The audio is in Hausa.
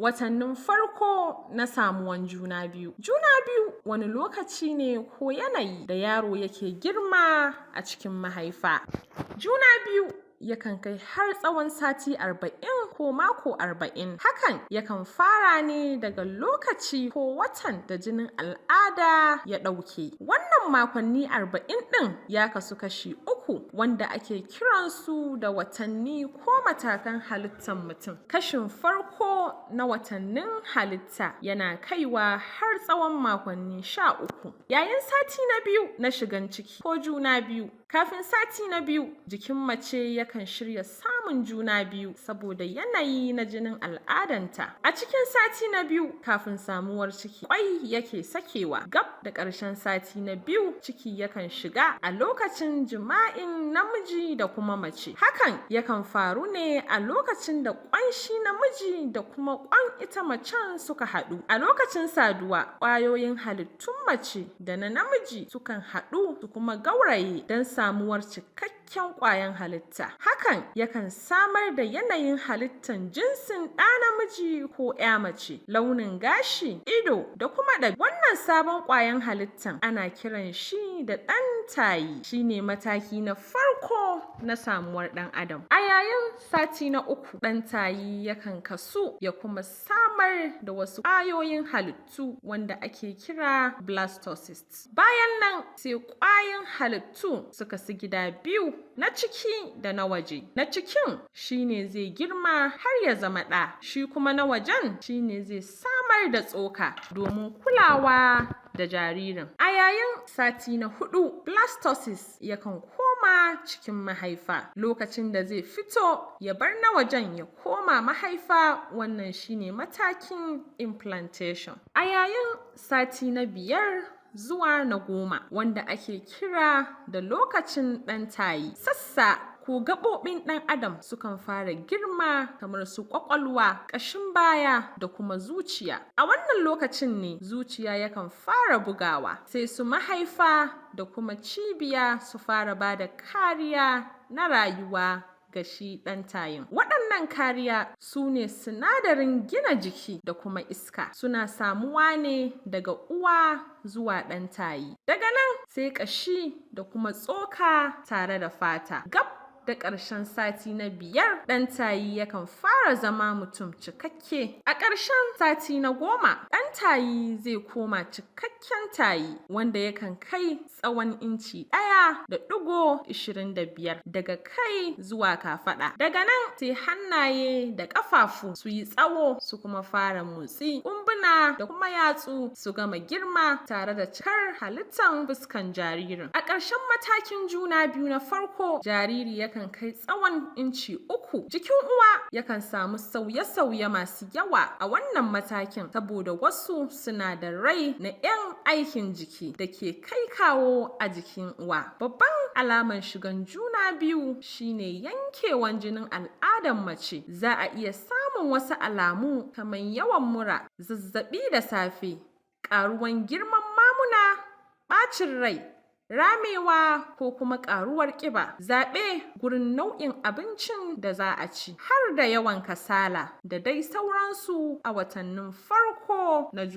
Watannin farko na samuwan juna biyu. Juna biyu wani lokaci ne ko yanayi da yaro yake girma a cikin mahaifa. Juna biyu yakan kai har tsawon sati 40 ko mako 40. Hakan yakan fara ne daga lokaci ko watan da jinin al'ada ya ɗauke. Wannan makonni 40 ɗin ya kasu kashi uku, wanda ake kiransu da watanni ko matakan halittan mutum. Kashin farko na watannin halitta yana kaiwa har tsawon makonni 13. Yayin sati na biyu na shigan ciki ko juna biyu, kafin sati na biyu, jikin mace yakan shirya samun juna biyu saboda yanayi na jinin al'adanta. A cikin sati na biyu kafin samuwar ciki, ƙwai yake sakewa. Gab da ƙarshen sati na biyu, ciki yakan shiga a lokacin jima'in namiji da kuma mace. Hakan yakan faru ne a lokacin da ƙwan shi namiji da kuma ƙwan ita macen suka haɗu. A lokacin saduwa, ƙwayoyin halittun mace da na namiji sukan haɗu su kuma gauraye don samuwar cikakken ƙwayan halitta. Hakan yakan samar da yanayin halittan jinsin ɗa namiji ko ‘ya mace, launin gashi, ido da kuma ɗabi'u. Wannan sabon ƙwayan halittan ana kiran shi da ɗan tayi, shi ne mataki na farko na samuwar ɗan Adam. A yayin sati na uku, ɗan tayi yakan kasu ya kuma samar da wasu ƙwayoyin halittu wanda ake kira blastocyst. Bayan nan, sai ƙwayoyin halittu su kasu gida biyu, na ciki da na waje. Na cikin shi ne zai girma har ya zama ɗa, shi kuma na wajen shi ne zai samar da tsoka domin kulawa da jaririn. A yayin sati na huɗu, blastocyst yakan koma cikin mahaifa. Lokacin da zai fito ya bar na wajen ya koma mahaifa, wannan shi ne matakin implantation. A yayin sati na biyar zuwa na 10, wanda ake kira da lokacin ɗan tayi, sassa ko gaɓoɓin ɗan Adam sukan fara girma kamar su ƙwaƙwalwa, ƙashin baya da kuma zuciya. A wannan lokacin ne zuciya yakan fara bugawa, sai su mahaifa da kuma cibiya su fara ba da kariya na rayuwa ga shi ɗan tayin. Waɗannan kariya su ne sinadarin gina jiki da kuma iska, suna samuwa ne daga uwa zuwa ɗan tayi. Daga nan sai ƙashi da kuma tsoka tare da fata. Gab da ƙarshen sati na biyar, ɗan tayi yakan fara zama mutum cikakke. A ƙarshen sati na 10, ɗan tayi zai koma cikakken tayi, wanda yakan kai tsawon inci 1.25 daga kai zuwa kafaɗa. Daga nan sai hannaye da ƙafafu su yi tsawo su kuma fara motsi, ƙumbuna da kuma yatsu su gama girma tare da cikar halittan fuskan jaririn. A ƙarshen matakin juna biyu na farko, jariri yakan kai tsawon inci 3. Jikin uwa yakan samu sauye-sauye masu yawa a wannan matakin saboda wasu sinadarai na ‘yan aikin jiki da ke kai kawo a jikin uwa. Babban alaman shigan juna biyu shine yankewan jinin al'adan mace. Za a iya samun wasu alamu kamar yawan mura, zazzaɓi da safe, ƙaruwan girman mamuna, ɓacin rai, ramewa ko kuma ƙaruwar ƙiba, zaɓe gurin nau'in abincin da za a ci, har da yawan kasala da dai sauransu a watannin farko na juna.